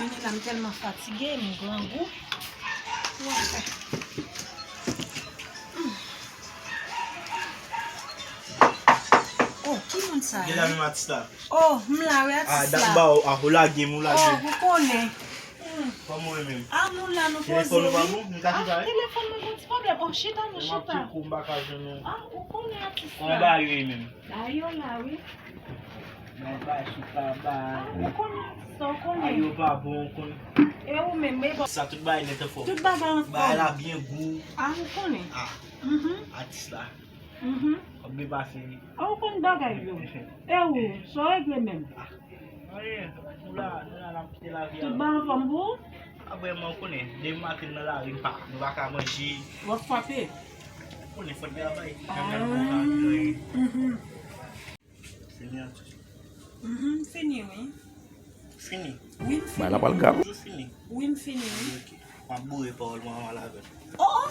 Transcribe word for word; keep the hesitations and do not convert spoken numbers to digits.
Mezanmi, m tèlman fatige, m grangou. Ou wè sa? Hmm. Oh, ki moun sa ye? Gen la menm atis la. Oh, m la wi, atis la. Ah, dak ba ou, ah, ou lage m, ou lage m. Oh, ou konnen. Hmm. Kòman ou ye menm? Ah, nou la, nou poze wi. Telefòn ou pa bon? Nou ka chita wi. Ah, telefòn mwen gon ti pwoblèm. Oh, chita, nou chita. Mwen ap tcheke w, m pa ka jwenn ou. Ah, ou konnen atis la. Kòman bagay yo ye menm? Bagay yo la wi. Nan bay sou kaba. Ah, ou konnen sa, ou konnen. Ay, yo pa bon, ou konnen. E ou menm, e bon. Sa tout bagay nèt anfòm. Tout bagay anfòm. Bagay la byen gou. Ah, ou konnen. Ah. Mhm. Atis la. Mhm. Kòb byen pase. Ah, ou konn bagay yo. E ou, sa w regle menm? Ah. Anyen, nou la, nou la, n ap kite lavi a. Tout bagay anfòm pou ou? Ah, vrèman, ou konnen, demen maten nan lari, nou pa, nou pa ka manje. W ap frape. Ou konnen, fòk travay. Ah. Janm gade bon lavi, anyen. Mhm. Fini an tou. Mhm, fini wi. Fini. Wi, m fini. Bagay la pral grav. Toujou fini. Wi, m fini wi. Ok. M ap boure pawòl mwen anvan laven. Oh, oh.